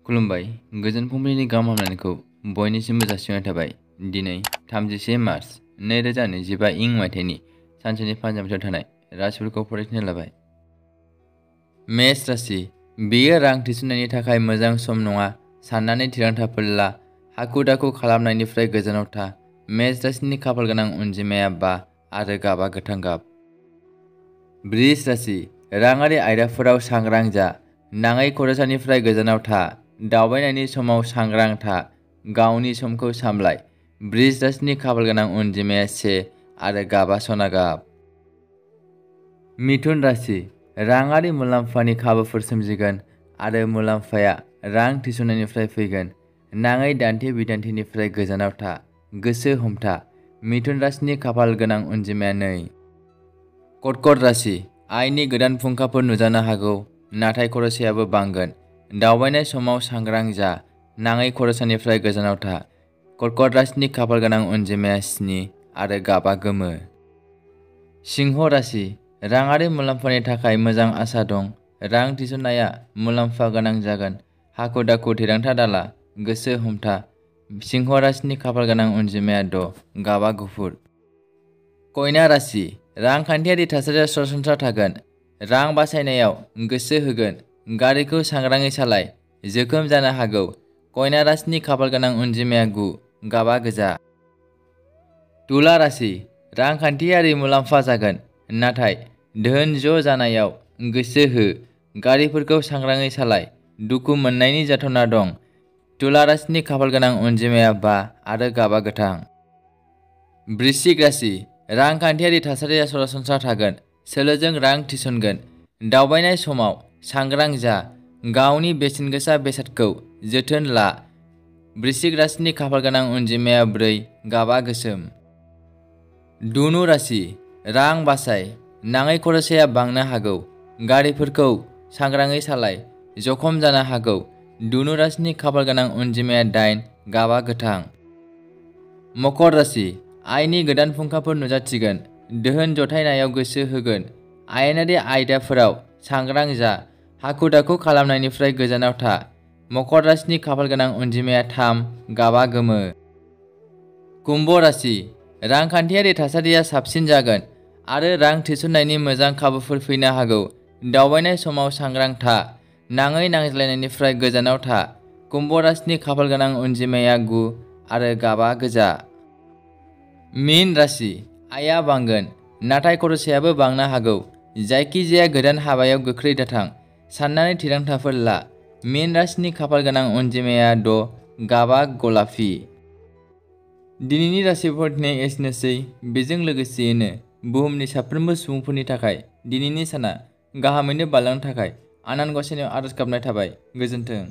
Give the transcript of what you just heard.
खुलुमबाय गोजोन फुंबिलिनि गाहाम हामलायनायखौ बयनिसिमबो जासिहरनाय थाबाय। दिनै 31 मार्च 2025 इं मायथाइनि सानसेनि फानजामुथियाव थानाय राशिफोरखौ फरायनो लाबाय। मेष राशि, बेयो रां थिसननायनि थाखाय मोजां सम नङा। साननानै थिरांथाफोर ला, हाखु दाखु खालामनायनिफ्राय गोजानाव था। मेष राशिनि खाफालगोनां अनजिमाया 5 आरो गाबा गोथां गाब। बृष राशि, राङारि आयदाफोराव सांग्रां जा, नाङै खरसानिफ्राय गोजानाव था। दावबायनायनि समाव सांग्रां था, गावनि समखौ सामलाय। बृष राशिनि खाफालगोनां अनजिमाया 1 आरो गाबा सना गाब। मिथुन राशि, राङारि मुलाम्फानि खाबुफोर सोमजिगोन आरो मुलाम्फाया रां थिसननायनिफ्राय फैगोन। नाङै दान्थे-बिदान्थेनिफ्राय गोजानाव था, गोसो हमथा। मिथुन राशिनि खाफालगोनां अनजिमाया 2। कर्कट राशि, आयनि गोदान फुंखाफोर नुजानो हागौ, नाथाय खरसायाबो बांगोन। दावबायनाय समाव सांग्रां जा, नाङै खरसानिफ्राय गोजानाव था। कर्कट राशिनि खाफालगोनां अनजिमाया 7 आरो गाबा गोमो। सिंह राशि, राङारि मुलाम्फानि थाखाय मोजां आसा दं। रां थिसननाया मुलाम्फा गोनां जागोन। हाखु दाखु थिरांथा दाला, गोसो हमथा। सिंह राशिनि खाफालगोनां अनजिमाया 6, गाबा गुफुर। कन्या राशि, रांखान्थियारि थासारिया सरासनस्रा थागोन। रां बासायनायाव गोसो होगोन। गारिखौ सांग्राङै सालाय, जोखोम जानो हागौ। कन्या राशिनि खाफालगोनां अनजिमाया 9, गाबा गोजा। तुला राशि, रांखान्थियारि मुलाम्फा जागोन, नाथाय धोन ज' जानायाव गोसो हो। गारिफोरखौ सांग्राङै सालाय, दुखु मोननायनि जाथावना दं। तुला राशिनि खाफालगोनां अनजिमाया 5 आरो गाबा गोथां। वृश्चिक राशि, रांखान्थियारि थासारिया सरासनस्रा थागोन। सोलोजों रां थिसनगोन। दावबायनाय समाव सांग्रां जा, गावनि बेसेनगोसा बेसादखौ जोथोन ला। वृश्चिक राशिनि खाफालगोनां अनजिमाया 4, गाबा गोसोम। धनु राशि, रां बासाय, नाङै खरसाया बांनो हागौ। गारिफोरखौ सांग्राङै सालाय, जखम जानो हागौ। धनु राशिनि खाफालगोनां अनजिमाया 8, गाबा गोथां। मकर राशि, आयनि गोदान फुंखाफोर नुजाथिगोन। दोहोन जथायनायाव गोसो होगोन। आयेनारि आयदाफोराव सांग्रां जा, हाखु दाखु खालामनायनिफ्राय गोजानाव था। मकर राशिनि खाफालगोनां अनजिमाया 3, गाबा गोमो। कुम्भ राशि, रांखान्थियारि थासारिया साबसिन जागोन आरो रां थिसननायनि मोजां खाबुफोर फैनो हागौ। दावबायनाय समाव सांग्रां था, नाङै नांज्लायनायनिफ्राय गोजानाव था। कुम्भ राशिनि खाफालगोनां अनजिमाया 9 आरो गाबा गोजा। मीन राशि, आयआ बांगोन, नाथाय खरसायाबो बांनो हागौ। जायखिजाया गोदान हाबायाव गोख्रै दाथां। साननानै थिरांथाफोर ला। मीन राशिनि खाफालगोनां अनजिमाया 6, गाबा गलाफि। दिनैनि राशिफोरनि एसेनोसै। बेजों लोगोसेयैनो बुहुमनि साफ्रोमबो सुबुंफोरनि थाखाय दिनैनि साना गाहामैनो बारलांनो थाखाय आनान गसाइनाव आरज गाबनाय थाबाय। गोजोन्थों।